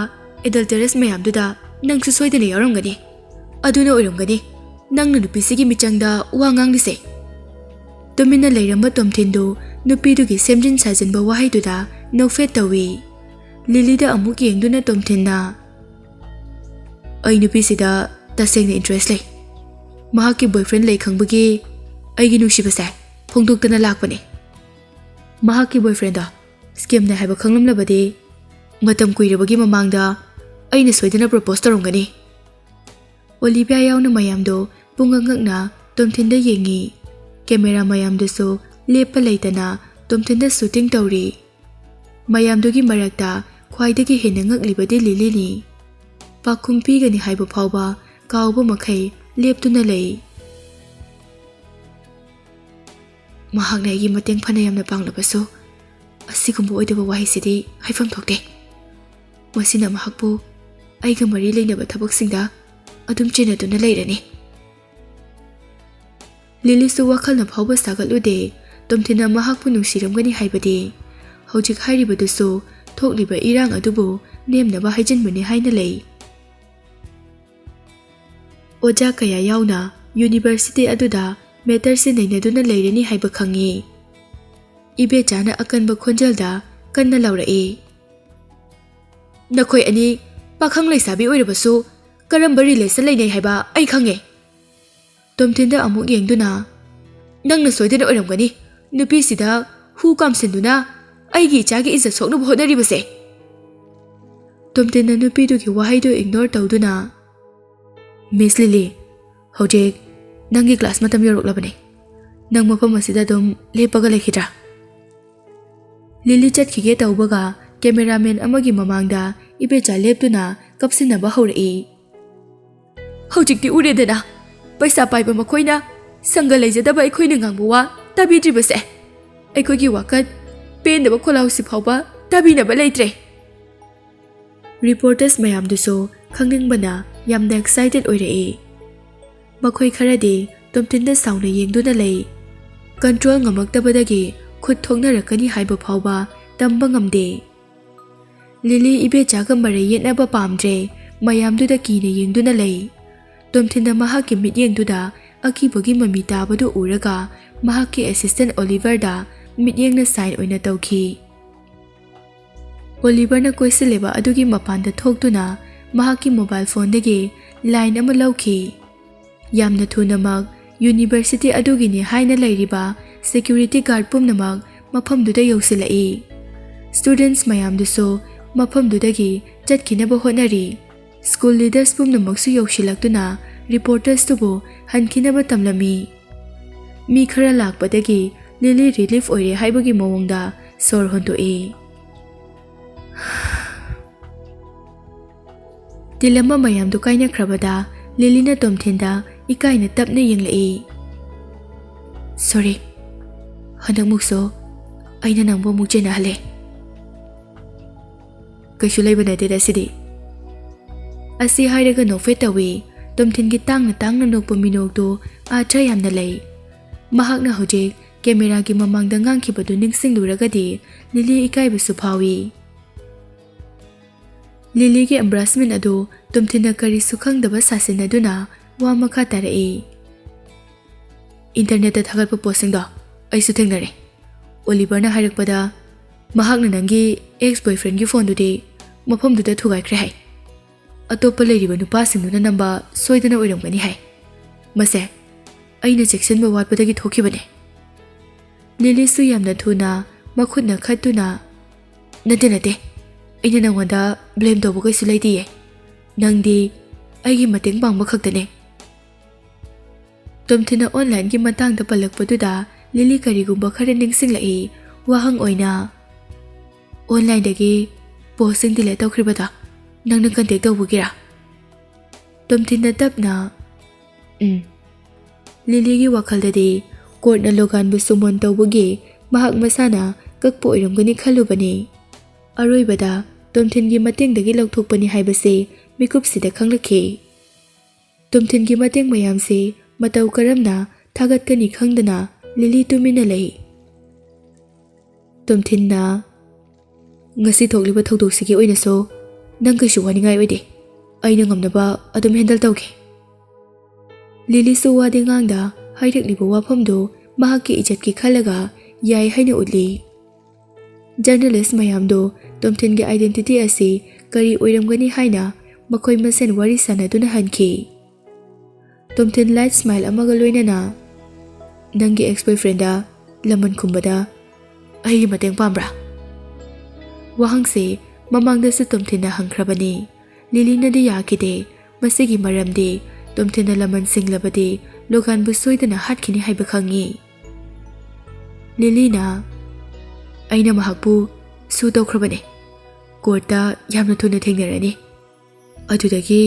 adulteress ꯃꯌꯥꯝꯗꯨꯗ ꯅꯪꯁꯨ ꯁꯣꯏꯗꯅ ꯌꯥꯎꯔꯝꯒꯅꯤ꯫ ꯑꯗꯨꯅ ꯑꯣꯏꯔꯝꯒꯅꯤ ꯅꯪꯅ ꯅꯨꯄꯤꯁꯤꯒꯤ ꯃꯤꯆꯪꯗ ꯋꯥ ꯉꯥꯡꯂꯤꯁꯦ꯫" ꯇꯨꯃꯤꯟꯅ ꯂꯩꯔꯝꯕ ꯇꯣꯝꯊꯤꯟꯗꯨ ꯅꯨꯄꯤꯗꯨꯒꯤ ꯁꯦꯝꯖꯤꯟ ꯁꯥꯖꯤꯟꯕ ꯋꯥꯍꯩꯗꯨꯗ ꯅꯣꯛꯐꯦꯠ ꯇꯧꯏ꯫ ꯂꯤꯂꯤꯗ ꯑꯃꯨꯛ ꯌꯦꯡꯗꯨꯅ ꯇꯣꯝꯊꯤꯟꯅ, "ꯑꯩ ꯅꯨꯄꯤꯁꯤꯗ ꯇꯁꯦꯡꯅ interest ꯂꯩ꯫ ꯃꯍꯥꯛꯀꯤ boyfriend ꯂꯩ ꯈꯪꯕꯒꯤ ꯑꯩꯒꯤ ꯅꯨꯡꯁꯤꯕꯁꯦ ꯐꯣꯡꯗꯣꯛꯇꯅ ꯂꯥꯛꯄꯅꯤ꯫" "ꯃꯍꯥꯛꯀꯤ boyfriendꯗꯣ scamꯅꯦ ꯍꯥꯏꯕ ꯈꯪꯂꯝꯂꯕꯗꯤ ꯃꯇꯝ ꯀꯨꯏꯔꯕꯒꯤ ꯃꯃꯥꯡꯗ ꯑꯩꯅ ꯁꯣꯏꯗꯅ propose ꯇꯧꯔꯝꯒꯅꯤ꯫" ꯑꯣꯂꯤꯚꯤꯌꯥ ꯌꯥꯎꯅ ꯃꯌꯥꯝꯗꯣ ꯄꯨꯡꯉꯛ ꯉꯛꯅ ꯇꯣꯝꯊꯤꯟꯗ ꯌꯦꯡꯉꯤ꯫ Camera ꯃꯌꯥꯝꯗꯨꯁꯨ ꯂꯦꯞꯄ ꯂꯩꯇꯅ ꯇꯣꯝꯊꯤꯟꯗ shooting ꯇꯧꯔꯤ꯫ ꯃꯌꯥꯝꯗꯨꯒꯤ ꯃꯔꯛꯇ ꯈ꯭ꯋꯥꯏꯗꯒꯤ ꯍꯦꯟꯅ ꯉꯛꯂꯤꯕꯗꯤ ꯂꯤꯂꯤꯅꯤ꯫ ꯄꯥꯎꯈꯨꯝ ꯄꯤꯒꯅꯤ ꯍꯥꯏꯕ ꯐꯥꯎꯕ ꯀꯥꯎꯕ ꯃꯈꯩ ꯂꯦꯞꯇꯨꯅ ꯂꯩ꯫ "ꯃꯍꯥꯛꯅ ꯑꯩꯒꯤ ꯃꯇꯦꯡ ꯐꯅ ꯌꯥꯝꯅ ꯄꯥꯡꯂꯕꯁꯨ, ꯑꯁꯤꯒꯨꯝꯕ ꯑꯣꯏꯗꯕ ꯋꯥꯍꯩꯁꯤꯗꯤ ꯍꯥꯏꯐꯝ ꯊꯣꯛꯇꯦ꯫ ꯃꯁꯤꯅ ꯃꯍꯥꯛꯄꯨ ꯑꯩꯒ ꯃꯔꯤ ꯂꯩꯅꯕ ꯊꯕꯛꯁꯤꯡꯗ ꯑꯗꯨꯝ ꯆꯦꯟꯅꯗꯨꯅ ꯂꯩꯔꯅꯤ꯫" ꯂꯤꯂꯤꯁꯨ ꯋꯥꯈꯜꯅ ꯐꯥꯎꯕ ꯁꯥꯒꯠꯂꯨꯗꯦ, ꯇꯣꯝꯊꯤꯟꯅ ꯃꯍꯥꯛꯄꯨ ꯅꯨꯡꯁꯤꯔꯝꯒꯅꯤ ꯍꯥꯏꯕꯗꯤ꯫ ꯍꯧꯖꯤꯛ ꯍꯥꯏꯔꯤꯕꯗꯨꯁꯨ ꯊꯣꯛꯂꯤꯕ ꯏꯔꯥꯡ ꯑꯗꯨꯕꯨ ꯅꯦꯝꯅꯕ ꯍꯥꯏꯖꯤꯟꯕꯅꯤ ꯍꯥꯏꯅ ꯂꯩ꯫ ꯑꯣꯖꯥ ꯀꯌꯥ ꯌꯥꯎꯅ university ꯑꯗꯨꯗ matterꯁꯤ ꯅꯩꯅꯗꯨꯅ ꯂꯩꯔꯅꯤ ꯍꯥꯏꯕ ꯈꯪꯉꯤ꯫ ꯏꯕꯦꯆꯥꯅ ꯑꯀꯟꯕ ꯈꯣꯟꯖꯦꯜꯗ ꯀꯟꯅ ꯂꯥꯎꯔꯛꯏ, "ꯅꯈꯣꯏ ꯑꯅꯤ ꯄꯥꯈꯪ ꯂꯩꯁꯥꯕꯤ ꯑꯣꯏꯔꯕꯁꯨ ꯀꯔꯝꯕ relation ꯂꯩꯅꯩ ꯍꯥꯏꯕ ꯑꯩ ꯈꯪꯉꯦ꯫" ꯇꯣꯝꯊꯤꯟꯗ ꯑꯃꯨꯛ ꯌꯦꯡꯗꯨꯅ, "ꯅꯪꯅ ꯁꯣꯏꯗꯅ ꯑꯣꯏꯔꯝꯒꯅꯤ ꯅꯨꯄꯤꯁꯤꯗ ꯍꯨ ꯀꯥꯝꯁꯤꯟꯗꯨꯅ ꯑꯩꯒꯤ ꯏꯆꯥꯒꯤ ꯏꯖꯠ ꯁꯣꯛꯅꯕ ꯍꯣꯠꯅꯔꯤꯕꯁꯦ꯫" ꯇꯣꯝꯊꯤꯟꯅ ꯅꯨꯄꯤꯗꯨꯒꯤ ꯋꯥꯍꯩꯗꯨ ignore ꯇꯧꯗꯨꯅ, "Miss ꯂꯤꯂꯤ, ꯍꯧꯖꯤꯛ ꯅꯪꯒꯤ class ꯃꯇꯝ ꯌꯧꯔꯛꯂꯕꯅꯤ꯫ ꯅꯪ ꯃꯐꯝ ꯑꯁꯤꯗ ꯑꯗꯨꯝ ꯂꯦꯞꯄꯒ ꯂꯩꯈꯤꯗ꯭ꯔꯥ?" ꯂꯤꯂꯤ ꯆꯠꯈꯤꯒꯦ ꯇꯧꯕꯒ cameraman ꯑꯃꯒꯤ ꯃꯃꯥꯡꯗ ꯏꯕꯦꯆꯥ ꯂꯦꯞꯇꯨꯅ ꯀꯞꯁꯤꯟꯅꯕ ꯍꯧꯔꯛꯏ꯫ "ꯍꯧꯖꯤꯛꯇꯤ ꯎꯔꯦꯗꯅ, ꯄꯩꯁꯥ ꯄꯥꯏꯕ ꯃꯈꯣꯏꯅ ꯁꯪꯒ ꯂꯩꯖꯗꯕ ꯑꯩꯈꯣꯏꯅ ꯉꯥꯡꯕ ꯋꯥ ꯇꯥꯕꯤꯗ꯭ꯔꯤꯕꯁꯦ꯫ ꯑꯩꯈꯣꯏꯒꯤ ꯋꯥꯀꯠ ꯄꯦꯟꯗꯕ ꯈꯣꯜꯂꯥꯎꯁꯤ ꯐꯥꯎꯕ ꯇꯥꯕꯤꯅꯕ ꯂꯩꯇ꯭ꯔꯦ꯫ ꯔꯤꯄꯣꯔꯇꯔꯁ ꯃꯌꯥꯝꯗꯨꯁꯨ ꯈꯪꯅꯤꯡꯕꯅ ꯌꯥꯝꯅ ꯑꯦꯛꯁꯥꯏꯇꯦꯗ ꯑꯣꯏꯔꯛꯏ꯫ ꯃꯈꯣꯏ ꯈꯔꯗꯤ ꯇꯣꯝꯊꯤꯟꯗ ꯁꯥꯎꯅ ꯌꯦꯡꯗꯨꯅ ꯂꯩ꯫ ꯀꯟꯇ꯭ꯔꯣꯜ ꯉꯝꯃꯛꯇꯕꯗꯒꯤ ꯈꯨꯠ ꯊꯣꯛꯅꯔꯛꯀꯅꯤ ꯍꯥꯏꯕ ꯐꯥꯎꯕ ꯇꯝꯕ ꯉꯝꯗꯦ꯫ ꯂꯤꯂꯤ ꯏꯕꯦꯆꯥꯒ ꯃꯔꯩ ꯌꯦꯠꯅꯕ ꯄꯥꯝꯗ꯭ꯔꯦ, ꯃꯌꯥꯝꯗꯨꯗ ꯀꯤꯅ ꯌꯦꯡꯗꯨꯅ ꯂꯩ꯫ ꯇꯣꯝꯊꯤꯟꯅ ꯃꯍꯥꯛꯀꯤ ꯃꯤꯠꯌꯦꯡꯗꯨꯗ ꯑꯀꯤꯕꯒꯤ ꯃꯃꯤ ꯇꯥꯕꯗꯨ ꯎꯔꯒ ꯃꯍꯥꯛꯀꯤ ꯑꯦꯁꯤꯁꯇꯦꯟ ꯑꯣꯂꯤꯚꯔꯗ ꯃꯤꯠꯌꯦꯡꯅ ꯁꯥꯏꯟ ꯑꯣꯏꯅ ꯇꯧꯈꯤ꯫ ꯑꯣꯂꯤꯚꯔꯅ ꯀꯣꯏꯁꯤꯜꯂꯤꯕ ꯑꯗꯨꯒꯤ ꯃꯄꯥꯟꯗ ꯊꯣꯛꯇꯨꯅ ꯃꯍꯥꯛꯀꯤ ꯃꯣꯕꯥꯏꯜ ꯐꯣꯟꯗꯒꯤ ꯂꯥꯏꯟ ꯑꯃ ꯂꯧꯈꯤ꯫ ꯌꯥꯝꯅ ꯊꯨꯅꯃꯛ ꯌꯨꯅꯤꯚꯔꯁꯤꯇꯤ ꯑꯗꯨꯒꯤꯅꯤ ꯍꯥꯏꯅ ꯂꯩꯔꯤꯕ ꯁꯦꯀ꯭ꯌꯨꯔꯤꯇꯤ ꯒꯥꯔꯗ ꯄꯨꯝꯅꯃꯛ ꯃꯐꯝꯗꯨꯗ ꯌꯧꯁꯤꯜꯂꯛꯏ꯫ ꯁ꯭ꯇꯨꯗꯦꯟꯠꯁ ꯃꯌꯥꯝꯗꯨꯁꯨ ꯃꯐꯝꯗꯨꯗꯒꯤ ꯆꯠꯈꯤꯅꯕ ꯍꯣꯠꯅꯔꯤ꯫ ꯁ꯭ꯀꯨꯜ ꯂꯤꯗꯔꯁ ꯄꯨꯝꯅꯃꯛꯁꯨ ꯌꯧꯁꯤꯜꯂꯛꯇꯨꯅ ꯔꯤꯄꯣꯔꯇꯔꯁꯇꯨꯕꯨ ꯍꯟꯈꯤꯅꯕ ꯇꯝꯂꯝꯃꯤ꯫ ꯃꯤ ꯈꯔ ꯂꯥꯛꯄꯗꯒꯤ ꯂꯤꯂꯤ ꯔꯤꯂꯤꯐ ꯑꯣꯏꯔꯦ ꯍꯥꯏꯕꯒꯤ ꯃꯑꯣꯡꯗ ꯁꯣꯔ ꯍꯣꯟꯗꯣꯛꯏ꯫ ꯗꯤꯂꯦꯃꯥ ꯃꯌꯥꯝꯗꯨ ꯀꯥꯏꯅꯈ꯭ꯔꯕꯗ ꯂꯤꯂꯤꯅ ꯇꯣꯝꯊꯤꯟꯗ ꯏꯀꯥꯏꯅ ꯇꯞꯅ ꯌꯦꯡꯂꯛꯏ꯫ "ꯁꯣꯔꯤ, ꯍꯟꯗꯛꯃꯨꯛꯁꯨ ꯑꯩꯅ ꯅꯪꯕꯨ ꯑꯃꯨꯛ ꯆꯦꯟꯅꯍꯜꯂꯦ꯫ ꯀꯩꯁꯨ ꯂꯩꯕ ꯅꯠꯇꯦꯗ ꯁꯤꯗꯤ"꯫ ꯑꯁꯤ ꯍꯥꯏꯔꯒ ꯅꯣꯛꯐꯦꯠ ꯇꯧꯏ꯫ ꯇꯣꯝꯊꯤꯟꯒꯤ ꯇꯥꯡꯅ ꯇꯥꯡꯅ ꯅꯣꯛꯄ ꯃꯤꯅꯣꯛꯇꯨ ꯑꯥꯔꯊ ꯌꯥꯝꯅ ꯂꯩ꯫ ꯃꯍꯥꯛꯅ ꯍꯧꯖꯤꯛ ꯀꯦꯃꯦꯔꯥꯒꯤ ꯃꯃꯥꯡꯗ ꯉꯥꯡꯈꯤꯕꯗꯨ ꯅꯤꯡꯁꯤꯡꯂꯨꯔꯒꯗꯤ ꯂꯤꯂꯤ ꯏꯀꯥꯏꯕꯁꯨ ꯐꯥꯎꯏ꯫ ꯂꯤꯂꯤꯒꯤ ꯑꯦꯝꯕ꯭ꯔꯥꯁꯃꯦꯟ ꯑꯗꯨ ꯇꯣꯝꯊꯤꯟꯅ ꯀꯔꯤꯁꯨ ꯈꯪꯗꯕ ꯁꯥꯁꯤꯟꯅꯗꯨꯅ ꯋꯥ ꯃꯈꯥ ꯇꯥꯔꯛꯏ꯫ "ꯏꯟꯇꯔꯅꯦꯠꯇ ꯊꯥꯒꯠꯄ ꯄꯣꯁꯁꯤꯡꯗꯣ ꯑꯩꯁꯨ ꯊꯦꯡꯅꯔꯦ꯫ ꯑꯣꯂꯤꯚꯔꯅ ꯍꯥꯏꯔꯛꯄꯗ ꯃꯍꯥꯛꯅ ꯅꯪꯒꯤ ꯑꯦꯛꯁ ꯕꯣꯏꯐ꯭ꯔꯦꯟꯒꯤ ꯐꯣꯟꯗꯨꯗꯤ ꯃꯐꯝꯗꯨꯗ ꯊꯨꯒꯥꯏꯈ꯭ꯔꯦ ꯍꯥꯏ꯫ ꯑꯇꯣꯞꯄ ꯂꯩꯔꯤꯕ ꯅꯨꯄꯥꯁꯤꯡꯗꯨꯅ ꯅꯝꯕ ꯁꯣꯏꯗꯅ ꯑꯣꯏꯔꯝꯒꯅꯤ ꯍꯥꯏ꯫ ꯃꯁꯦ ꯑꯩꯅ ꯆꯦꯛꯁꯤꯟꯕ ꯋꯥꯠꯄꯗꯒꯤ ꯊꯣꯛꯈꯤꯕꯅꯦ"꯫ ꯂꯤꯂꯤꯁꯨ ꯌꯥꯝꯅ ꯊꯨꯅ ꯃꯈꯨꯠꯅ ꯈꯠꯇꯨꯅ, "ꯅꯠꯇꯦ, ꯅꯠꯇꯦ, ꯑꯩꯅ ꯅꯉꯣꯟꯗ ꯕ꯭ꯂꯦꯝ ꯇꯧꯕ ꯀꯩꯁꯨ ꯂꯩꯇꯤꯌꯦ꯫ ꯅꯪꯗꯤ ꯑꯩꯒꯤ ꯃꯇꯦꯡ ꯄꯥꯡꯕ ꯈꯛꯇꯅꯦ"꯫ ꯇꯣꯝꯊꯤꯟꯅ ꯑꯣꯟꯂꯥꯏꯟꯒꯤ ꯃꯇꯥꯡꯗ ꯄꯜꯂꯛꯄꯗꯨꯗ ꯂꯤꯂꯤ ꯀꯔꯤꯒꯨꯝꯕ ꯈꯔ ꯅꯤꯡꯁꯤꯡꯂꯛꯏ꯫ ꯋꯥꯍꯪ ꯑꯣꯏꯅ, "ꯑꯣꯟꯂꯥꯏꯟꯗꯒꯤ ꯄꯣꯁꯁꯤꯡ ꯗꯤꯂꯦꯠ ꯇꯧꯈ꯭ꯔꯤꯕꯗꯣ ꯅꯪꯅ ꯀꯟꯇꯦꯛ ꯇꯧꯕꯒꯤꯔꯥ?" ꯇꯣꯝꯊꯤꯟꯅ ꯇꯞꯅ, ꯎꯝ꯫ ꯂꯤꯂꯤꯒꯤ ꯋꯥꯈꯜꯗꯗꯤ ꯀꯣꯔꯠꯅ ꯂꯣꯒꯥꯟꯕꯨ ꯁꯨꯃꯣꯟ ꯇꯧꯕꯒꯤ ꯃꯍꯥꯛ ꯃꯁꯥꯅ ꯀꯛꯄ ꯑꯣꯏꯔꯝꯒꯅꯤ ꯈꯜꯂꯨꯕꯅꯤ꯫ ꯑꯔꯣꯏꯕꯗ ꯇꯣꯝꯊꯤꯟꯒꯤ ꯃꯇꯦꯡꯗꯒꯤ ꯂꯧꯊꯣꯛꯄꯅꯤ ꯍꯥꯏꯕꯁꯤ ꯃꯤꯀꯨꯞꯁꯤꯗ ꯈꯪꯂꯛꯈꯤ꯫ ꯇꯣꯝꯊꯤꯟꯒꯤ ꯃꯇꯦꯡ ꯃꯌꯥꯝꯁꯤ ꯃꯇꯧ ꯀꯔꯝꯅ ꯊꯥꯒꯠꯀꯅꯤ ꯈꯪꯗꯅ ꯂꯤꯂꯤ ꯇꯨꯃꯤꯟꯅ ꯂꯩ꯫ ꯇꯣꯝꯊꯤꯟꯅ, "ꯉꯁꯤ ꯊꯣꯛꯂꯤꯕ ꯊꯧꯗꯣꯛꯁꯤꯒꯤ ꯑꯣꯏꯅꯁꯨ ꯅꯪ ꯀꯩꯁꯨ ꯋꯥꯅꯤꯡꯉꯥꯏ ꯑꯣꯏꯗꯦ꯫ ꯑꯩꯅ ꯉꯝꯅꯕ ꯑꯗꯨꯝ ꯍꯦꯟꯗꯜ ꯇꯧꯒꯦ꯫" ꯂꯤꯂꯤꯁꯨ ꯋꯥꯗꯤ ꯉꯥꯡꯗ ꯍꯥꯏꯔꯛꯂꯤꯕ ꯋꯥꯐꯝꯗꯨ ꯃꯍꯥꯛꯀꯤ ꯏꯖꯠꯀꯤ ꯈꯜꯂꯒ ꯌꯥꯏ ꯍꯥꯏꯅ ꯎꯠꯂꯤ꯫ ꯖꯔꯅꯦꯂꯤꯁ ꯃꯌꯥꯝꯗꯨ ꯇꯣꯝꯊꯤꯟꯒꯤ ꯑꯥꯏꯗꯦꯟꯇꯤꯇꯤ ꯑꯁꯤ ꯀꯔꯤ ꯑꯣꯏꯔꯝꯒꯅꯤ ꯍꯥꯏꯅ ꯃꯈꯣꯏ ꯃꯁꯦꯟ ꯋꯥꯔꯤ ꯁꯥꯟꯅꯗꯨꯅ ꯍꯟꯈꯤ꯫ ꯇꯣꯝꯊꯤꯟ ꯂꯥꯏꯠ ꯁ꯭ꯃꯥꯏꯜ ꯑꯃꯒ ꯂꯣꯏꯅꯅ, "ꯅꯪꯒꯤ ꯑꯦꯛꯁ ꯕꯣꯏꯐ꯭ꯔꯦꯟꯗ ꯂꯃꯟ ꯈꯨꯝꯕꯗ ꯑꯩꯒꯤ ꯃꯇꯦꯡ ꯄꯥꯝꯕ꯭ꯔꯥ?" ꯋꯥꯍꯪꯁꯤ ꯃꯃꯥꯡꯗꯁꯨ ꯇꯣꯝꯊꯤꯟꯅ ꯍꯪꯈ꯭ꯔꯕꯅꯤ꯫ ꯂꯤꯂꯤꯅꯗꯤ ꯌꯥꯈꯤꯗꯦ꯫ ꯃꯁꯤꯒꯤ ꯃꯔꯝꯗꯤ ꯇꯣꯝꯊꯤꯟꯅ ꯂꯃꯟ ꯁꯤꯡꯂꯕꯗꯤ ꯂꯣꯒꯥꯟꯕꯨ ꯁꯣꯏꯗꯅ ꯍꯥꯠꯈꯤꯅꯤ ꯍꯥꯏꯕ ꯈꯪꯉꯤ꯫ ꯂꯤꯂꯤꯅ, "ꯑꯩꯅ ꯃꯍꯥꯛꯄꯨ ꯁꯨ ꯇꯧꯈ꯭ꯔꯕꯅꯤ꯫ ꯀꯣꯔꯠꯇ ꯌꯥꯝꯅ ꯊꯨꯅ ꯊꯦꯡꯅꯔꯅꯤ꯫ ꯑꯗꯨꯗꯒꯤ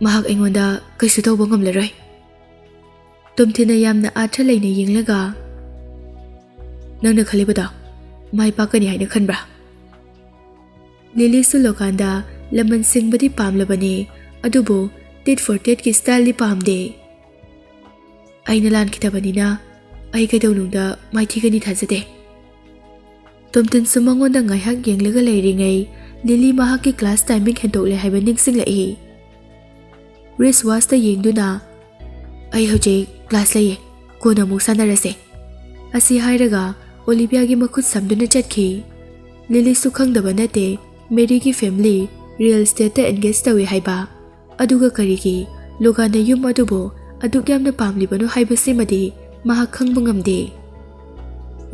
ꯃꯍꯥꯛ ꯑꯩꯉꯣꯟꯗ ꯀꯩꯁꯨ ꯇꯧꯕ ꯉꯝꯂꯔꯣꯏ꯫" ꯇꯣꯝꯊꯤꯟꯅ ꯌꯥꯝꯅ ꯑꯥꯊ꯭ꯔ ꯂꯩꯅ ꯌꯦꯡꯂꯒ, "ꯅꯪꯅ ꯈꯜꯂꯤꯕꯗꯣ ꯃꯥꯏ ꯄꯥꯛꯀꯅꯤ ꯍꯥꯏꯅ ꯈꯟꯕ꯭ꯔꯥ?" ꯂꯤꯂꯤꯁꯨ ꯂꯣꯒꯥꯟꯗ ꯂꯃꯟ ꯁꯤꯡꯕꯗꯤ ꯄꯥꯝꯂꯕꯅꯤ, ꯑꯗꯨꯕꯨ ꯇꯤꯠ ꯐꯣꯔ ꯇꯦꯠꯀꯤ ꯁ꯭ꯇꯥꯏꯜꯗꯤ ꯄꯥꯝꯗꯦ꯫ "ꯑꯩꯅ ꯂꯥꯟꯈꯤꯗꯕꯅꯤꯅ ꯑꯩ ꯀꯩꯗꯧꯅꯨꯡꯗ ꯃꯥꯏꯊꯤꯒꯅꯤ ꯊꯥꯖꯗꯦ꯫" ꯇꯣꯝꯊꯤꯟꯁꯨ ꯃꯉꯣꯟꯗ ꯉꯥꯏꯍꯥꯛ ꯌꯦꯡꯂꯒ ꯂꯩꯔꯤꯉꯩ ꯂꯤꯂꯤ ꯃꯍꯥꯛꯀꯤ ꯀ꯭ꯂꯥꯁ ꯇꯥꯏꯃꯤꯡ ꯍꯦꯟꯗꯣꯛꯂꯦ ꯍꯥꯏꯕ ꯅꯤꯡꯁꯤꯡꯂꯛꯏ꯫ ꯔꯤꯁ ꯋꯥꯆꯇ ꯌꯦꯡꯗꯨꯅ, "ꯑꯩ ꯍꯧꯖꯤꯛ ꯀ꯭ꯂꯥꯁ ꯂꯩꯌꯦ, ꯀꯣꯟꯅ ꯑꯃꯨꯛ ꯁꯥꯟꯅꯔꯁꯦ꯫" ꯑꯁꯤ ꯍꯥꯏꯔꯒ ꯑꯣꯂꯤꯚꯤꯌꯥꯒꯤ ꯃꯈꯨꯠ ꯁꯝꯗꯨꯅ ꯆꯠꯈꯤ꯫ ꯂꯤꯂꯤꯁꯨ ꯈꯪꯗꯕ ꯅꯠꯇꯦ ꯃꯦꯔꯤꯒꯤ ꯐꯦꯃꯤꯂꯤ ꯔꯤꯌꯦꯜ ꯏꯁꯇꯦꯠꯇ ꯑꯦꯡꯒꯦꯖ ꯇꯧꯏ ꯍꯥꯏꯕ꯫ ꯑꯗꯨꯒ ꯀꯔꯤꯒꯤ ꯂꯣꯒꯥꯟꯅ ꯌꯨꯝ ꯑꯗꯨꯕꯨ ꯑꯗꯨꯛ ꯌꯥꯝꯅ ꯄꯥꯝꯂꯤꯕꯅꯣ ꯍꯥꯏꯕꯁꯤꯃꯗꯤ ꯃꯍꯥꯛ ꯈꯪꯕ ꯉꯝꯗꯦ꯫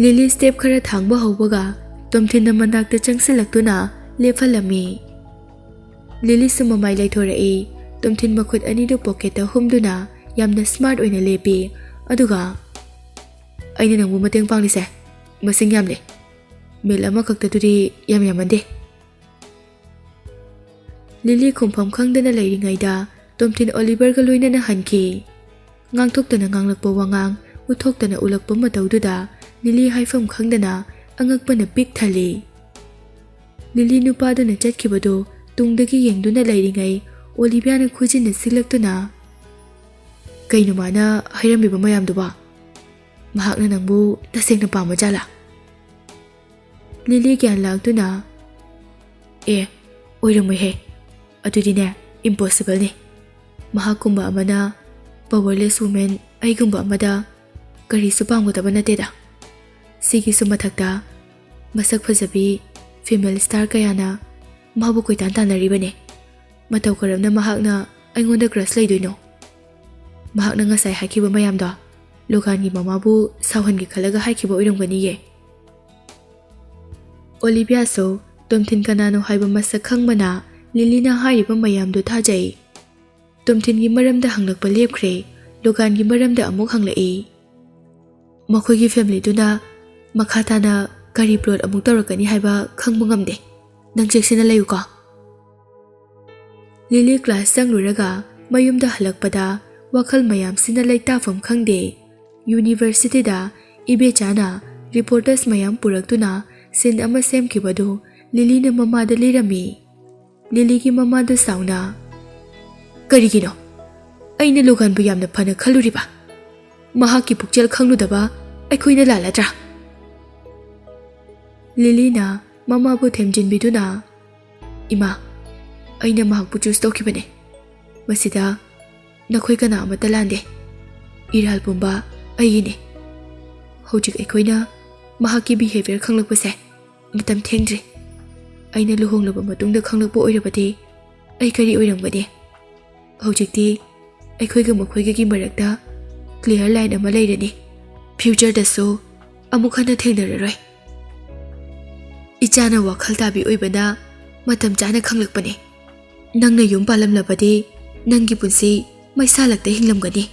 ꯂꯤꯂꯤ ꯁ꯭ꯇꯦꯞ ꯈꯔ ꯊꯥꯡꯕ ꯍꯧꯕꯒ ꯇꯣꯝꯊꯤꯟꯅ ꯃꯅꯥꯛꯇ ꯆꯪꯁꯤꯜꯂꯛꯇꯨꯅ ꯂꯦꯞꯍꯜꯂꯝꯃꯤ꯫ ꯂꯤꯂꯤꯁꯨ ꯃꯃꯥꯏ ꯂꯩꯊꯣꯔꯛꯏ꯫ ꯇꯣꯝꯊꯤꯟ ꯃꯈꯨꯠ ꯑꯅꯤꯗꯨ ꯄꯣꯀꯦꯠꯇ ꯍꯨꯝꯗꯨꯅ ꯌꯥꯝꯅ ꯁ꯭ꯃꯥꯔꯠ ꯑꯣꯏꯅ ꯂꯦꯞꯄꯤ꯫ ꯑꯗꯨꯒ, "ꯑꯩꯅ ꯅꯪꯕꯨ ꯃꯇꯦꯡ ꯄꯥꯡꯂꯤꯁꯦ ꯃꯁꯤꯡ ꯌꯥꯝꯂꯦ꯫ ꯃꯤꯜ ꯑꯃꯈꯛꯇꯗꯨꯗꯤ ꯌꯥꯝ ꯌꯥꯝꯃꯟꯗꯦ꯫" ꯂꯤꯂꯤ ꯈꯨꯝꯐꯝ ꯈꯪꯗꯅ ꯂꯩꯔꯤꯉꯩꯗ ꯇꯣꯝꯊꯤꯟ ꯑꯣꯂꯤꯚꯔꯒ ꯂꯣꯏꯅꯅ ꯍꯟꯈꯤ꯫ ꯉꯥꯡꯊꯣꯛꯇꯅ ꯉꯥꯡꯂꯛꯄ ꯋꯥꯉꯥꯡ, ꯎꯠꯊꯣꯛꯇꯅ ꯎꯠꯂꯛꯄ ꯃꯇꯧꯗꯨꯗ ꯂꯤꯂꯤ ꯍꯥꯏꯐꯝ ꯈꯪꯗꯅ ꯑꯉꯛꯄꯅ ꯄꯤꯛ ꯊꯜꯂꯤ꯫ ꯂꯤꯂꯤ ꯅꯨꯄꯥꯗꯨꯅ ꯆꯠꯈꯤꯕꯗꯨ ꯇꯨꯡꯗꯒꯤ ꯌꯦꯡꯗꯨꯅ ꯂꯩꯔꯤꯉꯩ ꯑꯣꯂꯤꯚꯤꯌꯥꯅ ꯈꯨꯖꯤꯟꯅ ꯁꯤꯜꯂꯛꯇꯨꯅ, "ꯀꯩꯅꯣ ꯃꯥꯅ ꯍꯥꯏꯔꯝꯃꯤꯕ ꯃꯌꯥꯝꯗꯨꯕꯣ? ꯃꯍꯥꯛꯅ ꯅꯪꯕꯨ ꯇꯁꯦꯡꯅ ꯄꯥꯝꯕ ꯖꯥꯠꯂꯥ?" ꯂꯤꯂꯤ ꯒ꯭ꯌꯥꯟ ꯂꯥꯛꯇꯨꯅ, "ꯑꯦ, ꯑꯣꯏꯔꯝꯃꯣꯏꯍꯦ꯫ ꯑꯗꯨꯗꯤꯅꯦ, impossible ꯅꯦ꯫ ꯃꯍꯥꯛꯀꯨꯝꯕ ꯑꯃꯅ powerless woman ꯑꯩꯒꯨꯝꯕ ꯑꯃꯗ ꯀꯔꯤꯁꯨ ꯄꯥꯝꯒꯗꯕ ꯅꯠꯇꯦꯗ꯫ ꯁꯤꯒꯤꯁꯨ ꯃꯊꯛꯇ ꯃꯁꯛ ꯐꯖꯕꯤ female star ꯀꯌꯥꯅ ꯃꯍꯥꯛꯄꯨ ꯀꯣꯏꯇꯥꯟ ꯇꯥꯟꯅꯔꯤꯕꯅꯦ꯫ ꯃꯇꯧ ꯀꯔꯝꯅ ꯃꯍꯥꯛꯅ ꯑꯩꯉꯣꯟꯗ crush ꯂꯩꯗꯣꯏꯅꯣ? ꯃꯍꯥꯛꯅ ꯉꯁꯥꯏ ꯍꯥꯏꯈꯤꯕ ꯃꯌꯥꯝꯗꯣ ꯂꯣꯒꯥꯟꯒꯤ ꯃꯃꯥꯕꯨ ꯁꯥꯎꯍꯟꯒꯦ ꯈꯜꯂꯒ ꯍꯥꯏꯈꯤꯕ ꯑꯣꯏꯔꯝꯒꯅꯤꯌꯦ꯫" ꯑꯣꯂꯤꯚꯤꯌꯥꯁꯨ ꯇꯣꯝꯊꯤꯟ ꯀꯅꯥꯅꯣ ꯍꯥꯏꯕ ꯃꯁꯛ ꯈꯪꯕꯅ ꯂꯤꯂꯤꯅ ꯍꯥꯏꯔꯤꯕ ꯃꯌꯥꯝꯗꯨ ꯊꯥꯖꯩ꯫ ꯇꯣꯝꯊꯤꯟꯒꯤ ꯃꯔꯝꯗ ꯍꯪꯂꯛꯄ ꯂꯦꯞꯈ꯭ꯔꯦ꯫ ꯂꯣꯒꯥꯟꯒꯤ ꯃꯔꯝꯗ ꯑꯃꯨꯛ ꯍꯪꯂꯛꯏ꯫ "ꯃꯈꯣꯏꯒꯤ family ꯗꯨꯅ ꯃꯈꯥ ꯇꯥꯅ ꯀꯔꯤ plot ꯑꯃꯨꯛ ꯇꯧꯔꯛꯀꯅꯤ ꯍꯥꯏꯕ ꯈꯪꯕ ꯉꯝꯗꯦ꯫ ꯅꯪ ꯆꯦꯛꯁꯤꯟꯅ ꯂꯩꯌꯨꯀꯣ꯫" ꯂꯤꯂꯤ class ꯆꯪꯂꯨꯔꯒ ꯃꯌꯨꯝꯗ ꯍꯜꯂꯛꯄꯗ ꯋꯥꯈꯜ ꯃꯌꯥꯝꯁꯤꯅ ꯂꯩꯇꯥꯐꯝ ꯈꯪꯗꯦ꯫ University ꯗ ꯏꯕꯦꯆꯥꯅ reporters ꯃꯌꯥꯝ ꯄꯨꯔꯛꯇꯨꯅ scene ꯑꯃ ꯁꯦꯝꯈꯤꯕꯗꯨ ꯂꯤꯂꯤꯅ ꯃꯃꯥꯗ ꯂꯤꯔꯝꯃꯤ꯫ ꯂꯤꯂꯤꯒꯤ ꯃꯃꯥꯗꯨ ꯁꯥꯎꯅ, "ꯀꯔꯤꯒꯤꯅꯣ? ꯑꯩꯅ ꯂꯣꯒꯥꯟꯕꯨ ꯌꯥꯝꯅ ꯐꯅ ꯈꯜꯂꯨꯔꯤꯕ? ꯃꯍꯥꯛꯀꯤ ꯄꯨꯛꯆꯦꯜ ꯈꯪꯂꯨꯗꯕ ꯑꯩꯈꯣꯏꯅ ꯂꯥꯜꯂꯗ꯭ꯔꯥ?" ꯂꯤꯂꯤꯅ ꯃꯃꯥꯕꯨ ꯊꯦꯝꯖꯤꯟꯕꯤꯗꯨꯅ, "ꯏꯃꯥ, ꯑꯩꯅ ꯃꯍꯥꯛꯄꯨ choose ꯇꯧꯈꯤꯕꯅꯦ꯫ ꯃꯁꯤꯗ ꯅꯈꯣꯏ ꯀꯅꯥ ꯑꯃꯠꯇ ꯂꯥꯟꯗꯦ꯫ ꯏꯔꯥꯜ ꯄꯨꯝꯕ ꯑꯩꯒꯤꯅꯦ꯫ ꯍꯧꯖꯤꯛ ꯑꯩꯈꯣꯏꯅ ꯃꯍꯥꯛꯀꯤ behaviour ꯈꯪꯂꯛꯄꯁꯦ ꯃꯇꯝ ꯊꯦꯡꯗ꯭ꯔꯤ꯫ ꯑꯩꯅ ꯂꯨꯍꯣꯡꯂꯕ ꯃꯇꯨꯡꯗ ꯈꯪꯂꯛꯄ ꯑꯣꯏꯔꯕꯗꯤ ꯑꯩ ꯀꯔꯤ ꯑꯣꯏꯔꯝꯒꯅꯤ? ꯍꯧꯖꯤꯛꯇꯤ ꯑꯩꯈꯣꯏꯒ ꯃꯈꯣꯏꯒꯒꯤ ꯃꯔꯛꯇ clear line ꯑꯃ ꯂꯩꯔꯅꯤ꯫ Future ꯗꯁꯨ ꯑꯃꯨꯛ ꯍꯟꯅ ꯊꯦꯡꯅꯔꯔꯣꯏ꯫" "ꯏꯆꯥꯅ ꯋꯥꯈꯜ ꯇꯥꯕꯤ ꯑꯣꯏꯕꯅ ꯃꯇꯝ ꯆꯥꯅ ꯈꯪꯂꯛꯄꯅꯤ꯫ ꯅꯪꯅ ꯌꯨꯝ ꯄꯥꯜꯂꯝꯂꯕꯗꯤ ꯅꯪꯒꯤ ꯄꯨꯟꯁꯤ ꯃꯩꯁꯥꯂꯛꯇ ꯍꯤꯡꯂꯝꯒꯅꯤ꯫"